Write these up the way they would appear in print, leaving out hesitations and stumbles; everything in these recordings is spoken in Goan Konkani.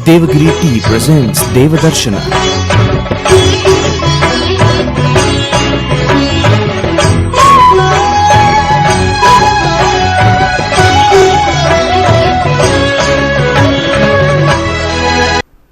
Devagiri Tea presents Devadarshana.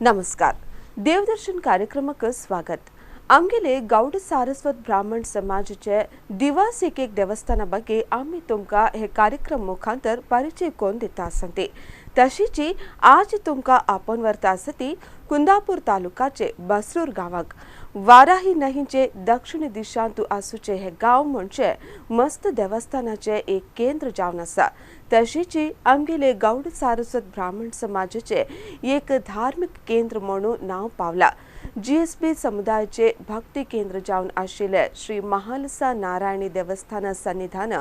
नमस्कार, देवदर्शन कार्यक्रमाक स्वागत। आमगेले गौड सारस्वत ब्राह्मण समाजाचे दिवास एक एक देवस्थाना ಬಗ್ಗೆ आमी तुमकां हे कार्यक्रम मुखांतर परिचय करून दिता आसती। तशीची आज तुमकां आपण व्हरता आसती कुंदापूर तालुकाचे बसरूर गांवाक। वाराही न्हंयचे दक्षिण दिशांतु आसूचे हे गांव म्हणजे मस्त देवस्थानाचे एक केंद्र जावन आसा। तशीची आमगेले गौड सारस्वत ब्राह्मण समाजाचे एक धार्मिक केंद्र म्हणून नांव पावला। जीएसबी समुदायाचे भक्ती केंद्र जावन आशिल्ले श्री महालसा नारायणी देवस्थान सन्निधान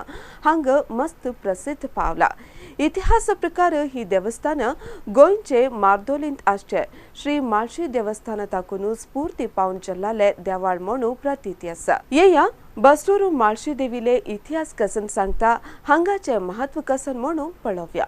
हांग मस्त प्रसिद्ध पावला। इतिहास प्रकार ही देवस्थान गोंयचे मार्दोलींत आसचे श्री माळशी देवस्थान ताकून स्फूर्ती पावन जल्लाले देवाळ म्हणून प्रतीती आसा। येया बसरूर माळशी देवीले इतिहास कसन सांगता, हांगाचे महत्व कसन म्हणून पळोवया।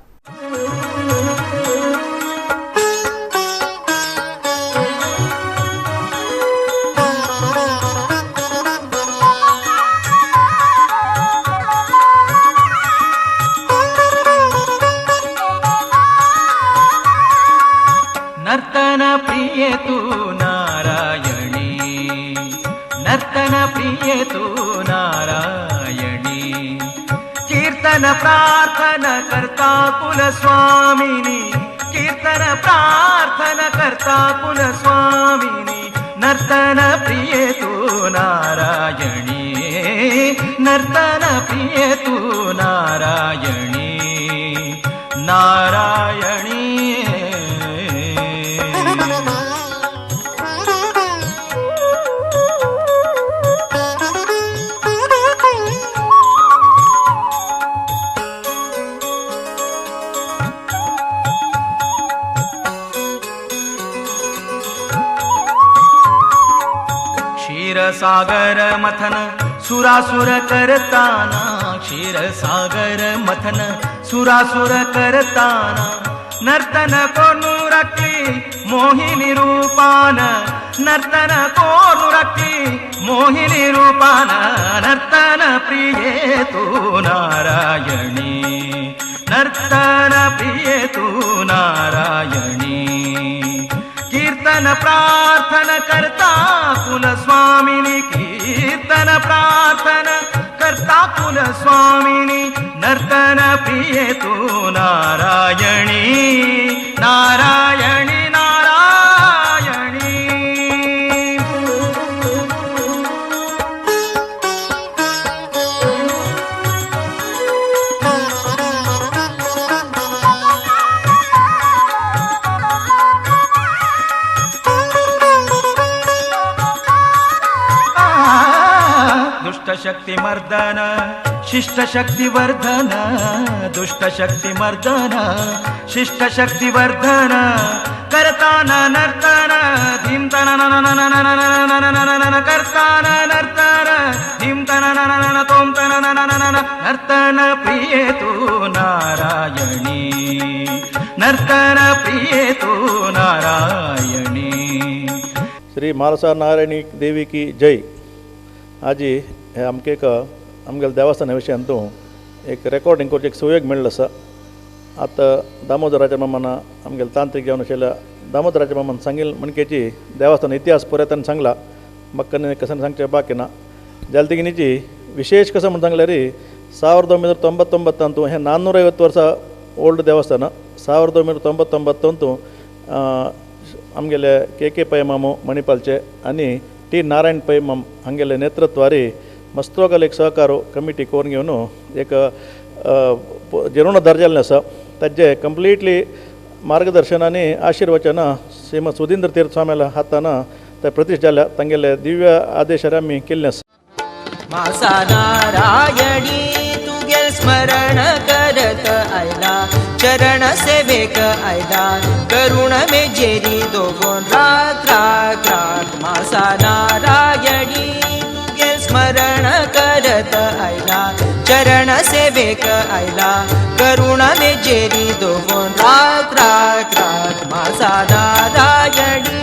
नर्तन प्रिय तू नारायणी, नर्तन प्रिय तू नारायणी, कीर्तन प्रार्थना करता कुलस्वामिनी, कीर्तन प्रार्थना करता कुलस्वामिनी, नर्तन प्रिय तू नारायणी, नर्तन प्रिय तू नारायणी, नारायणी। क्षीरसागर मथन सुरासुर करताना, क्षीरसागर मथन सुरासुर करताना, नर्तन कोनु राखली मोहिनी रूपान, नर्तन कोनु राखली मोहिनी रूपान, नर्तन प्रिये तू नारायणी, नर्तन प्रिये तू नारायणी, कीर्तन प्रार्थना करता कुलस्वामिनी, कीर्तन प्रार्थना करता कुलस्वामिनी, नर्तन प्रिये तू नारायणी, नारायणी नारायणी। दुष्टशक्ती मर्दन शिष्टशक्ती वर्धन, दुष्टशक्ती मर्दन शिष्टशक्ती वर्धन, करताना नर्तन धीम तन करताना नर्तन धीम तन तोम तन नर्तन प्रिये तू नारायणी, नर्तन प्रिये तू नारायणी। श्री महालसा नारायणी देवी की जय। आजी हे आमकां एक आमगेल्या देवस्थाना विशयांतू एक रेकॉर्डिंग करचें एक सुयोग मेळ्ळो आसा। आतां दामोदराच्या मामान आमगेले तांत्रीक जावन आशिल्ल्या दामोदराच्या मामान सांगिल्लें म्हणकेची देवस्थान इतिहास पुराय ताणें सांगला, म्हाका कशें सांगचें बाकी ना। जाल्यार तेगिनीची विशेष कसं म्हण सांगल्यार 1999 हें 450 वर्सां ओल्ड देवस्थान। 1999 आमगेले के के पै मामू मणिपालचे आनी टी नारायण पै माम हांगेले नेतृत्वारी मस्तोगाल एक सहकार कमिटी करून घेवन एक जीर्णोद्धार जाल्लें आसा। ताजें कंप्लिटली मार्गदर्शन आनी आशिर्वचन श्रीमद सुधींद्र तीर्थ स्वाम्याल्या हातान ते प्रतिष्ठा जाल्या, तांगेले दिव्य आदेशार आमी केल्लें आसा। म्हालसा नारायणी तुगेल स्मरण करत आयला, चरण सेवेक आयला, करुण मेजेरी दोगोन राख राख राख। म्हालसा नारायणी तुगेल स्मरण करत आयला, चरण सेवेक सेवेक आयला करुणा मेजेरी दोन राख राख राख म्हाळसा नारायणी.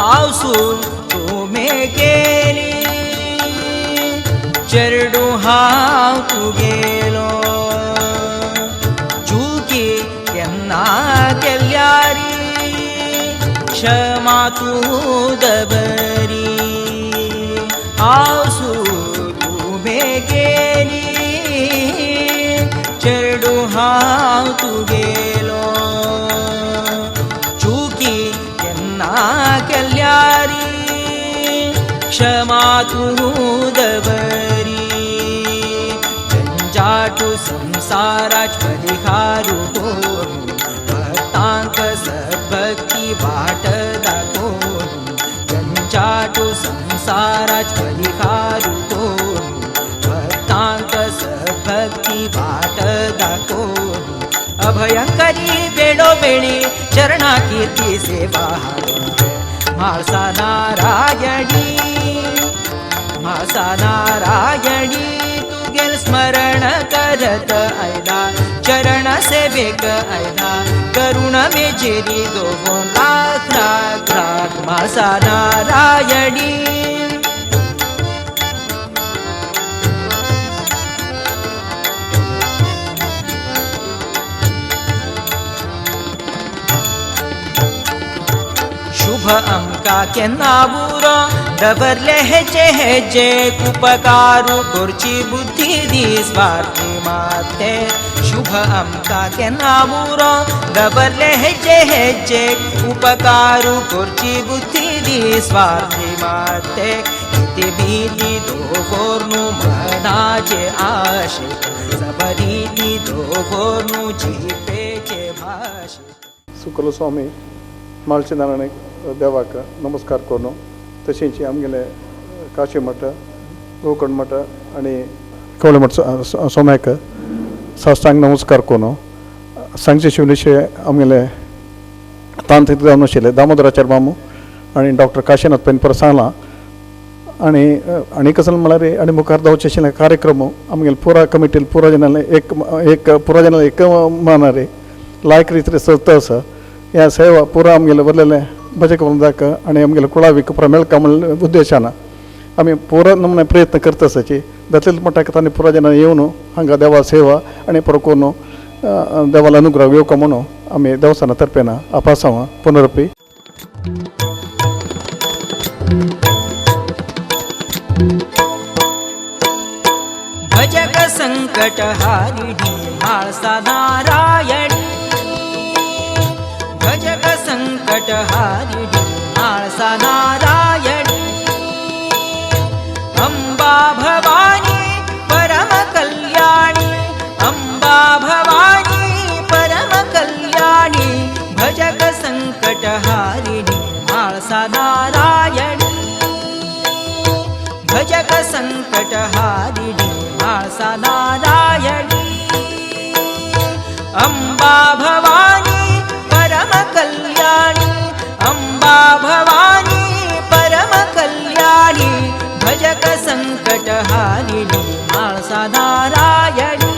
आवसू तुमे केली चेरडू हांव तुगेलो चुकी केन्ना केल्यारी क्षमा तूं दबरी. आवसू तुमे केली चेरडू हांव तुगेलो चुकी केन्ना केल्यारी क्षमा तूं दबरी. झंझाटू संसाराच परिहारू करून भक्तांक सद्भक्ती वाट दाखोवन झंझाटू संसाराच परिहारू करून भक्तांक सद्भक्ती वाट दाखोवन अभयंकरी वेळोवेळी चरणा कीर्ती सेवा म्हाळसा नारायणी म्हाळसा नारायणी तुगेल स्मरण करत आयला चरण सेवेक आयला करुणा मेजेरी दोन राख राख राख म्हाळसा नारायणी. शुभ आमकां केन्ना उरो दवरले हेजे हेजे उपकारू करची बुद्धी दी स्वार्थी माते. शुभ आमकां केन्ना उरो दवरले हेजे हेजे उपकारू करची बुद्धी दी स्वार्थी माते. किती भीती दवरनू मनाचे आशे सबरीती दवरनू जिबेचे भाशे. सुकल स्वामी म्हाळशी नारायण देवाक नमस्कार करून तशेंच आमगेले काशी मठ गोकर्ण मठ आनी कवळे मठ सोम्याक साष्टांग नमस्कार करून सांगचे शिवलिशे आमगेले तांत्रिक जावन आशिल्ले दामोदराचार्य मामू आनी डॉक्टर काशीनाथ पैन परत सांगलां आनी आनी कसले म्हळ्यार आनी मुखार जावचे आशिल्ले कार्यक्रम आमगेले पुरा कमिटीन पुरा जनाले एक एक पुरा जनाले एक मानारे लायक रितीन चलता आसा. ह्या सेवा पुरा आमगेले बरलेले भजक वृंदाक आनी आमगेले कुळावीक पुरा मेळका म्हणून उद्देशान आमी पुरा नमूने प्रयत्न करता आसाची. जातले म्हणटा तांणी पुरा जनां येवन हांगा देवा सेवा आनी पुरो करून देवाला अनुग्रह येवका म्हणून आमी देवस्थाना तर्फेन आपासांव पुनरपी. भजक संकट हारिणी म्हाळसा नारायणी भजक संकट हारिणी म्हाळसा नारायणी. अंबा भवानी परम कल्याणी अंबा भवानी परम कल्याणी भजक संकट हारिणी म्हाळसा नारायणी भजक संकट हारिणी म्हाळसा नारायणी. अंबा भवानी परम कल्याणी अंबा भवानी परम कल्याणी भजक संकट हारिणी म्हाळसा नारायणी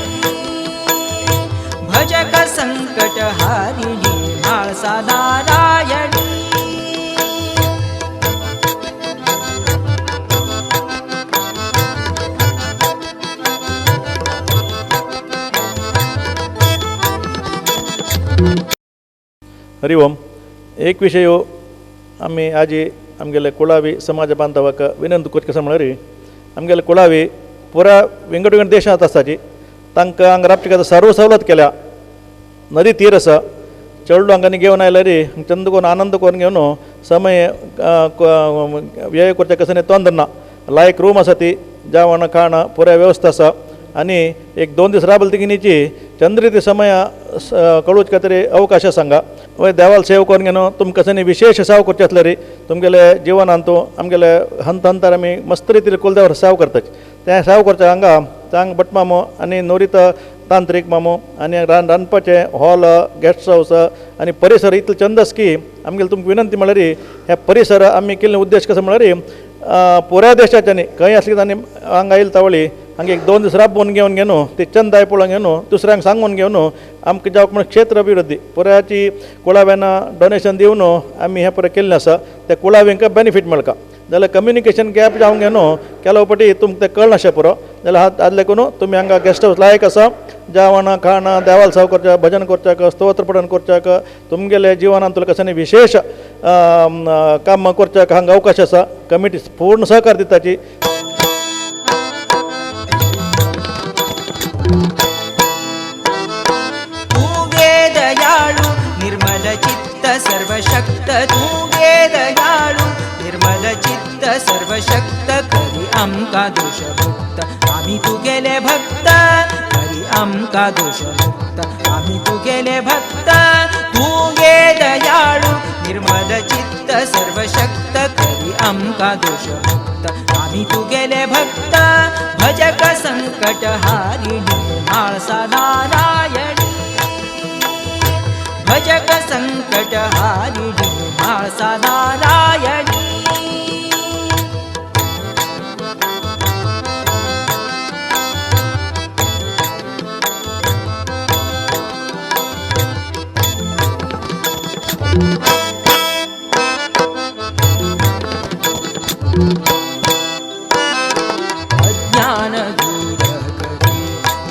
भजक संकट हारिणी म्हाळसा नारायणी. हरि ओम. एक विशय आमी आजी आमगेले कुळावी समाज बांधवाक विनंती करता कशें म्हळ्यार आमगेले कुळावी पुरा विंगड विंगड देशांत आसाची तांकां हांगा राबचे खातीर सर्व सवलत केल्या. नदी तीर आसा चेडलो हांगांनी घेवन आयल्यार चंद करून आनंद करून घेवन समय व्यय करचे कसं तोंड ना. लायक रूम आसा ती जेवण खाणां पुराय वेवस्था आसा आनी एक दोन दीस राबल तिगिनीची चंद्र ते समय कळोवचे खातीर अवकाश आसा हांगा. वय देवाल सेव करून घेवन तुमकां कसनी विशेश सेवा करचे आसल्यार तुमगेले जिवनांतू आमगेले हंत हंतार आमी मस्त रितीन कुलदेवार सेवा करतात. तें सेवा करचे हांगा चांग भटमामो आनी नोरीत तांत्रीक मामो आनी रांदपाचें हॉल गेस्ट हावस आनी परिसर इतलो चंद आसा की आमगेले तुमकां विनंती म्हळ्यार हे परिसर आमी केल्ले उद्देश कसो म्हळ्यार पुराय देशाच्यानी खंय आसली तांणी हांगा आयले तावळी हांगा एक 2 दीस राबोवन घेवन घेवन ती चंदाय पळोवन घेवन दुसऱ्यांक सांगून घेवन आमकां जावं म्हण क्षेत्र अभिवृद्धी पुरायची कुळाव्यान डोनेशन दिवन आमी हें पुराय केल्लें आसा. त्या कुळाव्यांक बेनिफीट मेळटा जाल्यार कम्युनिकेशन गॅप जावन घेवन केलो फावटी तुमकां तें कळनाशें पुरो जाल्यार आदले करून तुमी हांगा गेस्ट हावस लायक आसा. जेवण खाणां देवाल सेवा करच्याक भजन करच्याक स्तोत्र पठण करच्याक तुमगेले जिवनांत तुका कसली विशेश काम करच्याक हांगा अवकाश आसा. कमिटी पूर्ण सहकार दिताची. दयाळू निर्मल चित्त सर्वशक्त तूं गे दयाळू निर्मल चित्त सर्वशक्त करी आमकां दोशमुक्त आमी तुगेले भक्त करी आमकां दोशमुक्त आमी तुगेले भक्त तूं गे दयाळू निर्मल चित्त सर्वशक्त करी आमकां दोशमुक्त आमी तुगेले भक्त भजक संकट हारिणी म्हाळसा नारायणी भजक संकट हारिणी म्हाळसा नारायणी. अज्ञान दूर करी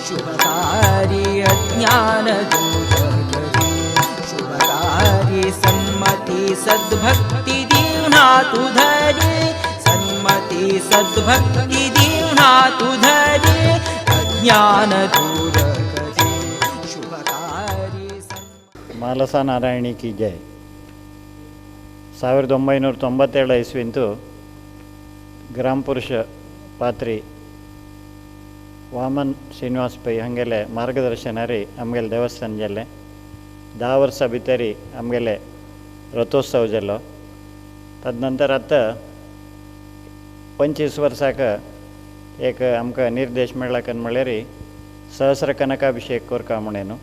शुभकारी अज्ञान दूर करी शुभकारी सन्मती सद्भक्ती दीवना तुधरी सन्मती सद्भक्ती दीवना तुधरी अज्ञान दूर करी शुभकारी. म्हालसा नारायणी की जय. 1997 ಇಸ್ವಿಂತು ಗ್ರಾಮಪುರುಷ ಪಾತ್ರಿ ವಾಮನ್ ಶ್ರೀನಿವಾಸ್ ಪೈ ಹಂಗೆಲೆ ಮಾರ್ಗದರ್ಶನ ರೀ ಆಮಗೆಲೆ ದೇವಸ್ಥಾನ ಜಲ್ಲೆ 10 ವರ್ಷ ಭಿತರಿ ಆಮಗೆಲೆ ರಥೋತ್ಸವ ಜಲ್ಲೋ. ತದನಂತರ आतां 25 वर्साक एक आमकां निर्देश मेळ्ळा कन म्हळ्यार सहस्र कनकाभिषेक कोरका म्हणून न्हू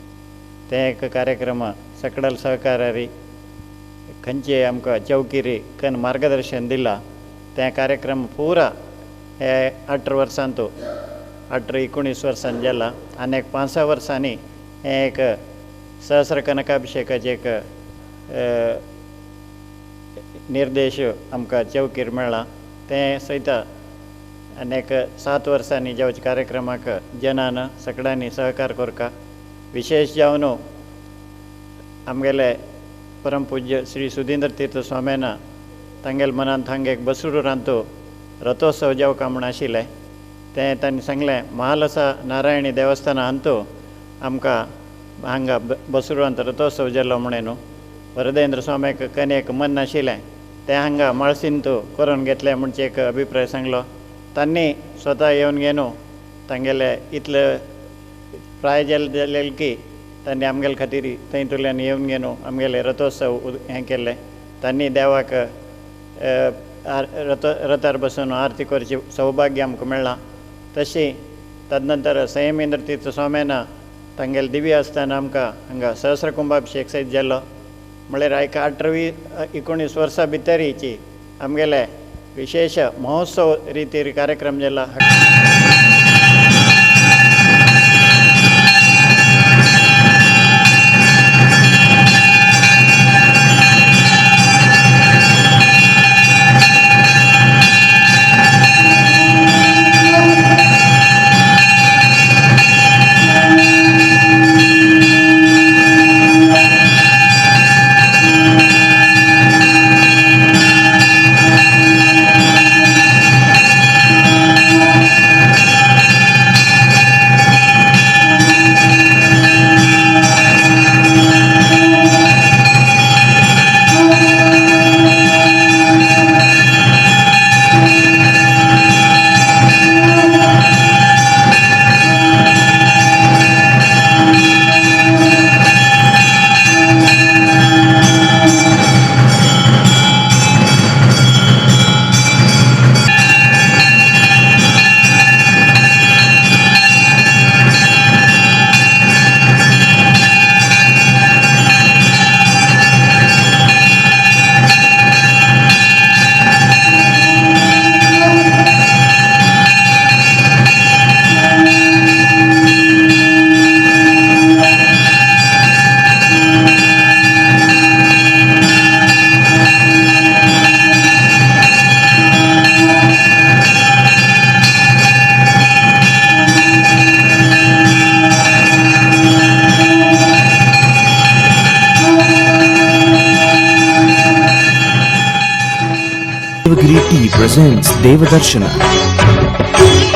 तें एक कार्यक्रम सकडल सहकारारी खंयचे आमकां चौकिरी कन मार्गदर्शन दिलां तें कार्यक्रम पुरा हे 18 वर्सांतू 18-19 वर्सांनी जाला आनी एक 5-6 वर्सांनी हें एक सहस्र कनकाभिषेकाचें एक निर्देश आमकां चौकीर मेळ्ळा तें सयत आनी एक 7 वर्सांनी जावच्या कार्यक्रमाक जनान सगळ्यांनी सहकार कोरका. विशेष जावन आमगेले परमपूज्य श्री सुधींद्र तीर्थ स्वाम्यान तांगेले मनांत हांगा एक बसरुरांतू रथोत्सव जावका म्हूण आशिल्लें तें तांणी सांगलें महालसा नारायणी देवस्थाना हांतू आमकां हांगा बसरुरांत रथोत्सव जालो म्हणून न्हू वरदेंद्र स्वाम्याक कन एक मन आशिल्लें तें हांगा माळसींतू करून घेतलें म्हणचे एक अभिप्राय सांगलो. तांणी स्वता येवन घेवन तांगेले इतले प्राय जालें की तांणी आमगेले खातीर थंयतल्यान येवन घेवन आमगेले रथोत्सव हें केल्लें. तांणी देवाक रथार बसून आरती करची सौभाग्य आमकां मेळ्ळां. तशी तदनंतर संयमेंद्र तीर्थ स्वाम्यान तांगेले दिव्य आसतना आमकां हांगा सहस्रकुंभाभिषेक सयत जालो. म्हळ्यार एक 18-19 वर्सां भितरीची आमगेले विशेष महोत्सव रितीर कार्यक्रम जाला. presents Devadarshana.